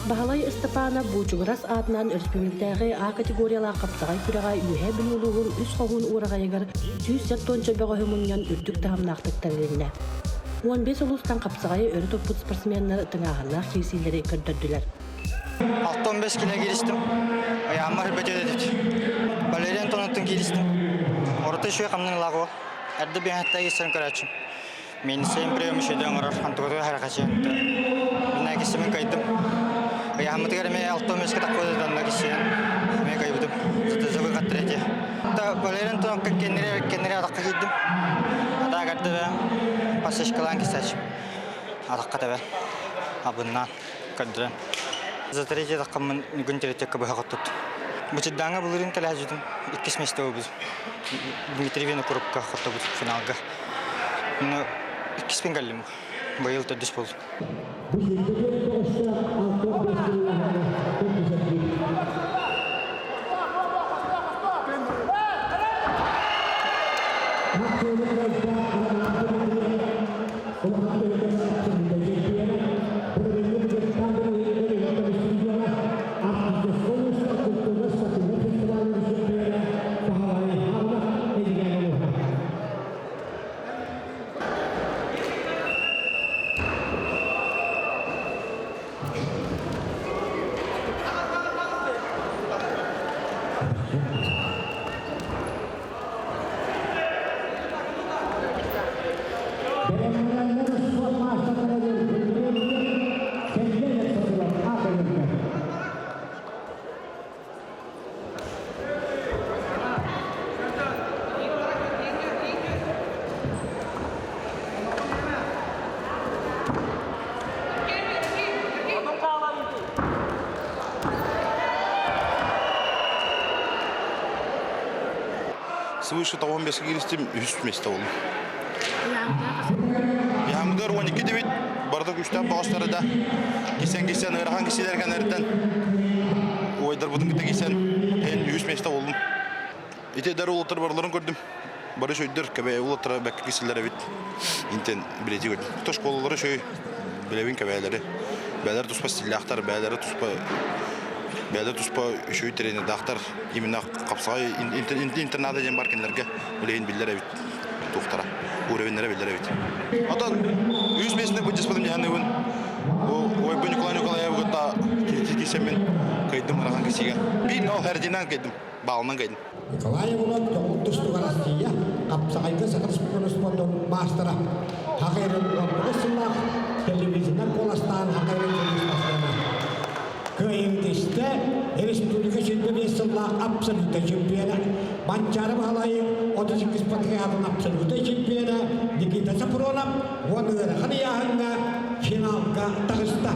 Баһылай Ыстапаанап Буучугурас аатынан өрөспүүбүлүкэтээҕи А категориялаах хапсаҕай күрэҕэ Үөһээ Бүлүү улууһун Үс Хоһуун уораҕайыгар 170 бөҕөһү мунньан үрдүк таһымнаахтык тэрилиннэ. 15 улуустан хапсаҕайы өрө туппут спортсменнар тыҥааһыннаах киирсиилэри көрдөрдүлэр. 65 кило кииристим. Ыйааммар бөтөдөтүт. Валерий Антоновтан кииристим. Орто үчүгэй хамнаныылаах уол. Эрдэ биһэттэ киирсэн көрөөччүм. Мин сен прием үшөдө оҥорор антугатыга харахачыан. Мин киссимин кайдым. Ыйааммытыгар эмиэ 65 таккуода данна киссиэн. Эмиэ кайбытым. Зато выход третий. Та Валерий Антоновка кеннере кеннере атаққа киирдим. Атаа кэрдэ пассажкалаан киссаачым. Атаққа тэбэ. Абыннаан. Көрдөрөн. За третий таххаммын күн третьекка быһа хоттут. Бычырдааҥҥа былырыын кэлээдьитим иккис месте буолбут. Дмитрий Винокуровка хоттобут финалга. Ну, иккиспин кэллим. Быйыл төрдүс буолдум. Свыше 95 кииристим, үһүс месте болдум. Яһамыгар 12 дебит, барда күчтәп баҕастары да кисен-кисен ыарахан кисилер кэнэртэн уойдарбытын кытта кисен эн үһүс месте болдум. Ити дар улаттар барларын көрдүм. Бары шөйдөр кэбэ улаттара бэккэ кисилер эбит. Интен билети көрдүм. То школалары шөй билебин кэбээлери. Бээлер туспа стилляхтар, бээлери туспа бээлер туспа үчүгэй тренердаахтар именно хапсаҕай интерната диэн бар кинилэргэ билигин биллэр эбит туохтара уровеннара биллэр эбит отон үс миэстэни былдьаспытым дьаһаныыбын ойбу Николай Николаевы кытта киирсэммин кыайдым ырахан кисигэ биир но Фердинанд кыайдым баалынан кыайдым Николаевна тоҕус тустуга Россия хапсаҕайга Саха Республикатын маастара Хахайрын 19 сыллаах телевизионнан куоластаан Хахайрын сулууспасына Кыайыытыста республика 25 сыллаах абсолютнай чемпиона Манчаары Баһылайын 32 патриотын абсолютнай чемпиона Никита Сапронов уон ыарахан ыйааһыҥҥа финалга таҕыста.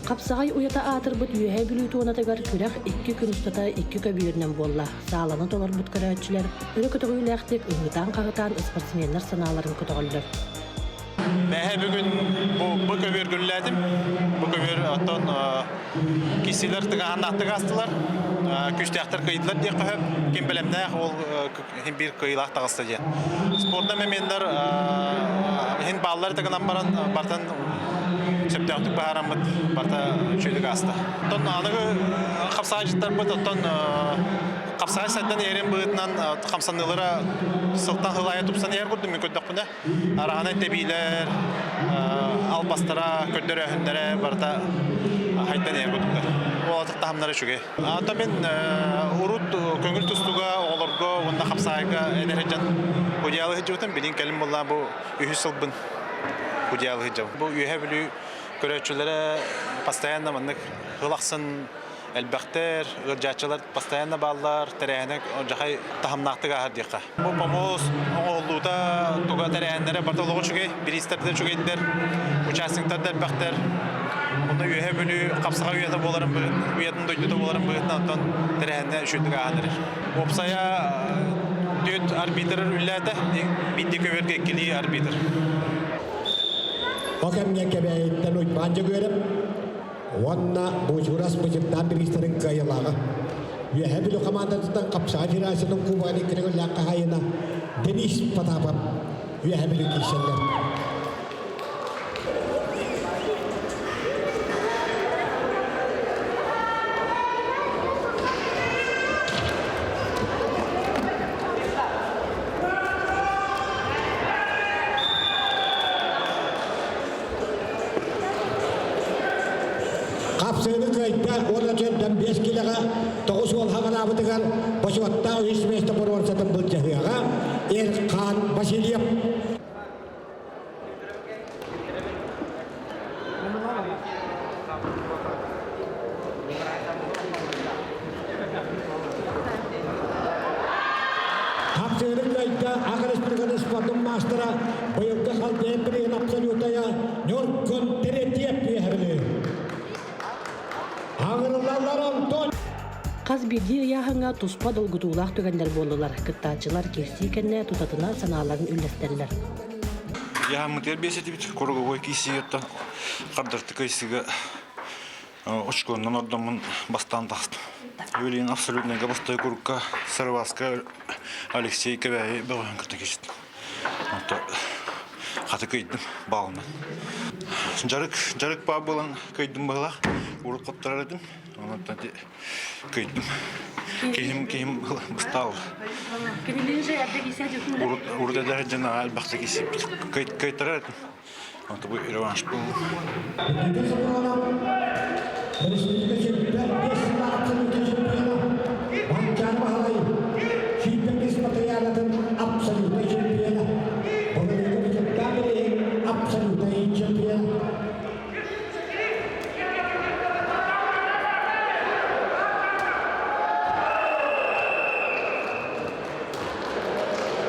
Хапсаҕай уйата аатырбыт Үөһээ Бүлүү туонатыгар күрэх икки күн устата икки көбүөрүнэн буолла. Сааланы толорбут көрөөччүлэр өрө көтөҕүүлээхтик ыһыытаан-хаһытаан спортсменнар санааларын көтөҕөллөр. Мэһэ бүгүн бу бу көбүөр гүллээтим. Бу көбүөр оттон кисилэр тыгаһаннаахтык аастылар. Күүстээхтэр кыйдылар диэххэ сөп. Ким бэлэмнээх ол иһин биир кыайыылаах таҕыста диэн. Спортна меменнэр иһин бааллар тыгынан баран бартан сөптөөхтүк баһаараммыт барта үчүгэйдик ааста. Оттон аныгы хапсаҕайдьыттарбыт оттон хапсаҕай сайдан иһэрин быһыытынан хамсаныылара сылтан сыл аайы тупсан иһэр курдук мин көрдөхпүнэ Араанай тэбиилэр, албастара, көрдөрөөһүннэрэ барыта хайдан иһэр курдуктар. Уолаттар таһымнара үчүгэй. Ата мин урут көҥүл тустууга оҕолорго уонна хапсаайга эдэр сылдьан удьаалы сылдьыбытым. Билин кэлин буолла бу үһүс сылбын удьаалы сылдьабын. Бу Үөһээ Бүлүү көрөөччүлэрэ постоянно маннык сыл ахсын элбэхтэр, ыалдьааччылар постоянно бааллар, тэрээһинэ дьахай таһымнаахтык ааһар диэххэ. Бу помост оҥоһуллуута, туга тэрээһиннэрэ барыта олоҕу үчүгэй, бириистэр да үчүгэйдэр, участниктар да элбэхтэр. Онно Үөһээ Бүлүү хапсаҕай үйэтэ буоларын үйэтин дойдута буоларын быһыытынан оттон тэрээһинэ үчүгэйдик ааһан эрэр. Уопсайа түөрт арбитр үллээтэ, биирдии көбүөргэ иккилии арбитр. Ол кэмҥэ Кэбээйиттэн Уйбаан Дьөгүөрэп Уонна Буучурас Бычырдаан бириистэрин кыайыылааҕа. Үөһээ Бүлүү хамаандатыттан Хапсаҕай Федерациятын кубогын икки төгүллээх хаһаайына Денис Потапов Үөһээ Бүлүү киирсэллэр. Хапсыыны кыайда уонна төрдөн 5 килэҕэ тоҕус уол хаҕалаабытыгар бочуоттаах үс миэстэ боруонсатын былдьаһыаҕа Эрхан Васильев. Хапсыырын кыайда Аҕа Республикатын спордун маастара быйылгы Халдеев билигин абсолютая Ньургун Терентьев үөһэбили. Аҥырылалар Антон Хас биирдии ыйааһыҥҥа туспа долгутуулаах түгэннэр буоллулар. Кыттааччылар киирсии кэннэ тутатына санааларын үллэстэллэр. Яһаммытыгар биэс этибит круговой киисигэттэн хардартык ыйсыга очконнан ордоммун бастаан тахстым. Юлиин абсолютныйга бастай курукка Сарыбаска Алексей Кэбээйи бөҕөһүн кытта киирстим. Хаты кыйдым баалынан. Жарык, жарык баа буолан кыйдым быһылах. Урут хоттарар этим. Онон кыйдым. Киһим, киһим быстаал. Урут, урут эдэр дьон аҕа элбэхтик киирсиппит. Кыйтарар этим. Онто бу реванш был. Абсолютный чемпиона. Абсолютный чемпиона.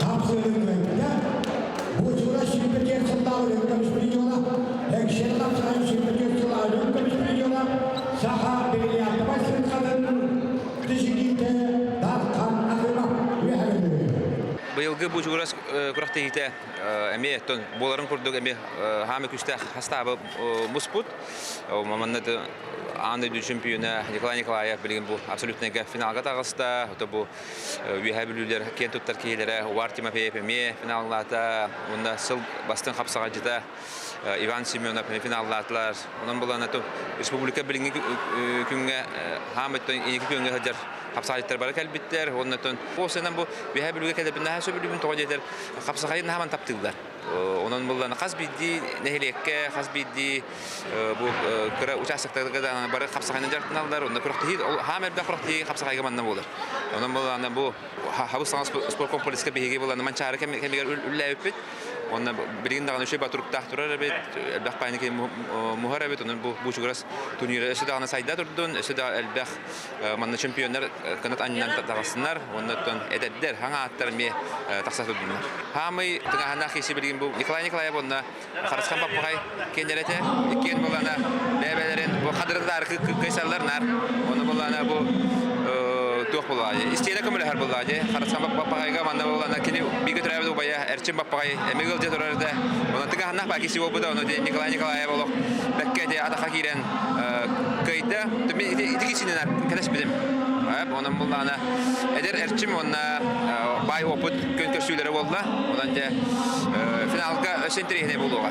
Хапсыырыҥҥа Бучура сүүрбэтиэр сыллаах үрүҥ көмүс призера, Экшен хапсаҕай сүүрбэтиэр сыллаах үрүҥ көмүс призера, Саха бриллиантовай сыркатын тишигиитэ Дархан Акимов үөһэрилэр. Быйылгы Бучугурас күрэхтэһиитэ эмиэ буоларын курдук эмиэ хаамы күүстээх хастаабы муспут. Манна аан дойду чемпиона Николай Николаев билигин бу абсолютнайга финалга таҕыста. Ото бу Үөһээ Бүлүүлэр киэн туттар киһилэрэ Увар Тимофеев эмиэ финаллаата. Уонна сыл бастыҥ хапсаҕайдьыта Иван Семенов эмиэ финаллаатылар. Онон булан республика билиҥҥи күҥҥэ хаам өттөн инники күөҥҥэ сылдьар хапсаҕайдьыттар бары кэлбиттэр. Уонна бу бу Үөһээ Бүлүүгэ кэлэрбин наһаа сөбүлүүбүн тоҕо диэтэр хапсаҕайы наһаа таптыыллар. Онон буллан хас биирдии нэһилиэккэ, хас биирдии бу кыра участоктарга да бары хапсаҕайынан дьарыктаналлар. Онно күрэхтэһии, хаам элбэх күрэхтэһии хапсаҕайга манна буолар. Онон буллаана бу хабыс саҥа спорткомплекска биһиги буллаана Манчаары кэмигэр үллээбиппит. Онно билигин даҕаны үчүгэй батуруктаах турар эбит, элбэх пааника муһар эбит. Онон бу Бучугурас турнира өссө даҕаны сайда турдун, өссө да элбэх манна чемпионнар кынат анньынан таҕыстыннар, уонна оттон эдэрдэр, хаҥа ааттар эмиэ тахса турдуннар. Хаамый тыҥааһыннаах киһи билигин бу Николай Николаев уонна Харысхан Баппаҕай киэннэрэтэ иккиэн буоллаана бэйэ-бэйэлэрин бу хадырытаары кыйсаллар наар. Ону буоллаана бу туох буоллаҕа истиэнэ көмөлөһөр буоллаҕа дии. Харысхан Баппаҕайга манна буоллаана кини бииргэ төрөөбүт убайа Эрчим Баппаҕай эмиэ ыалдьа турар этэ. Онон тыҥааһыннаах баа киһи буолбута. Ону Николай Николаев олох бэккэ ити атахха киирэн кыайда. Ити ити кисинэн кэлэспитим. Онон буллаҕына эдэр эрчим уонна баай опыт күн көрсүүлэрэ буолла. Онон дьэ финалга өссө интэриэһинэй буолуоҕа.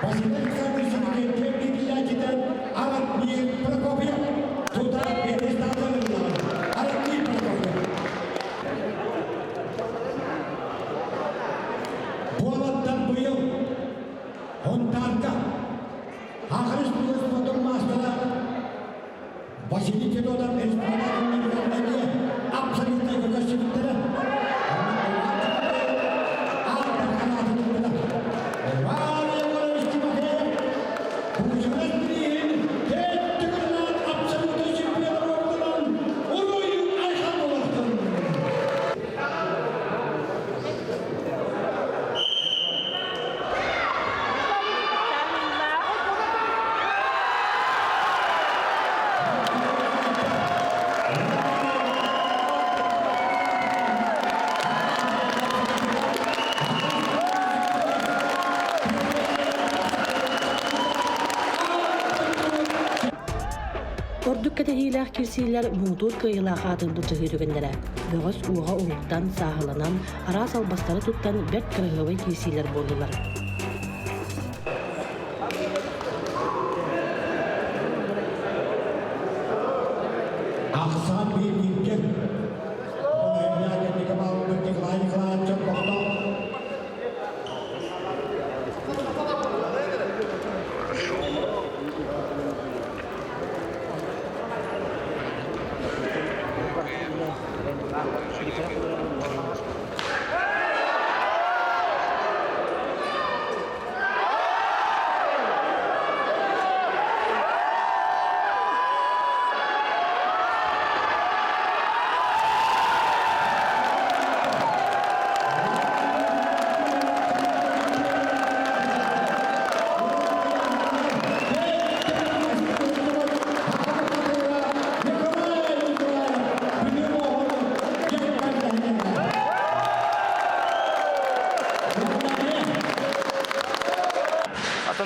Василий Александрович Киргизиятитен Аратбиев Прокопьев тута Берестазовилар Аратбиев Прокопьев. Буолаттан быйыл Хонтаарга Ахырыс спортун маастара Василий Федотов республика абсолютно көкөссүбүттэрэ. Ордук кэтэһиилээх киирсиилэр муҥутуур кыайыылаах аатын былдьаһыы түгэннэрэ. Бөҕөс уоҕа уһуктан, сааһыланан, араас албастары туттан бэрт кыраһыабай киирсиилэр буоллулар.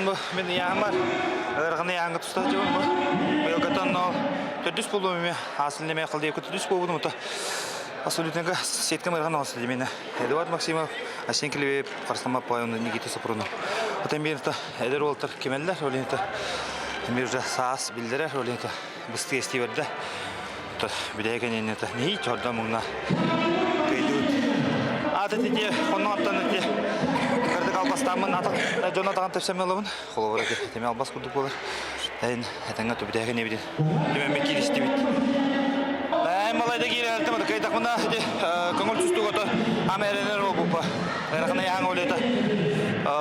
Быйылгаттан бу мин ыйааһым бар. Ыарахан ыйааһыҥҥа туста сылдьабын бу. Быйылгаттан ол төрдүс буолуом эмиэ аасыл эмиэ халдыйыкка төрдүс буолбутум ото. Абсолютнага сетка мырхан оҥосту димина. Эдуард Максимов, Асен Клевеев, Харыстама Павловна, Никита Сопрунов. Отон биир эдэр уолтар кимэллэр, ол иһин эмиэ уже саас биллэрэр, ол иһин быстыы эстии барда. Бүтэһик кэннине нии чордо муҥна кыйдыбыт. Аты тити хонноттон ити кырдык албастааммын ата дьон атаҕын тэпсэммин ылабын. Холобура теми албас курдук буолар. Эйин этеңҥэ түбүтэһик инибитин түмэммит кииристибит. Эм малайда киирэлтем кыйдахмына ити көҥүл түстүк ото ама эрэнэр буолбуппа. Эрахана яһаң олета.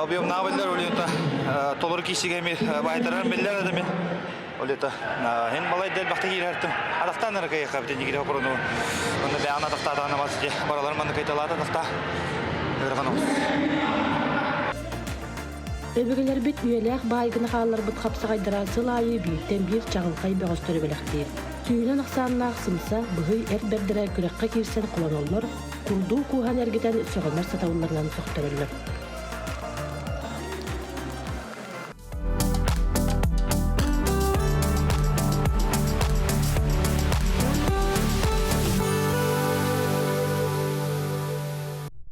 Объемнаа биллер олета. Толору киисигэ ми байтарар биллер эдемин. Олета һин балай дэлбэхтэ киирэртим. Атахтаан эрэ кыйыха битин Никита Хопорону. Онно бэҕэн атахтаатаҕына бас дьэ баралар манна кыйталаата атахта. Ыарахан оҕус. Өбүгэлэрбит үйэлээх баайгына хаалларбыт хапсаҕайдара сыл аайы бииртэн биир чаҕылхай бөҕөстөрү бэлэхтиир. Сүүһүнэн ахсааннаах сымса, быһый эр бэрдэрэ күрэххэ киирсэн холоноллор, курдуу кууһан эргитэн сөҕүмэр сатабылларынан сөхтөрөллөр.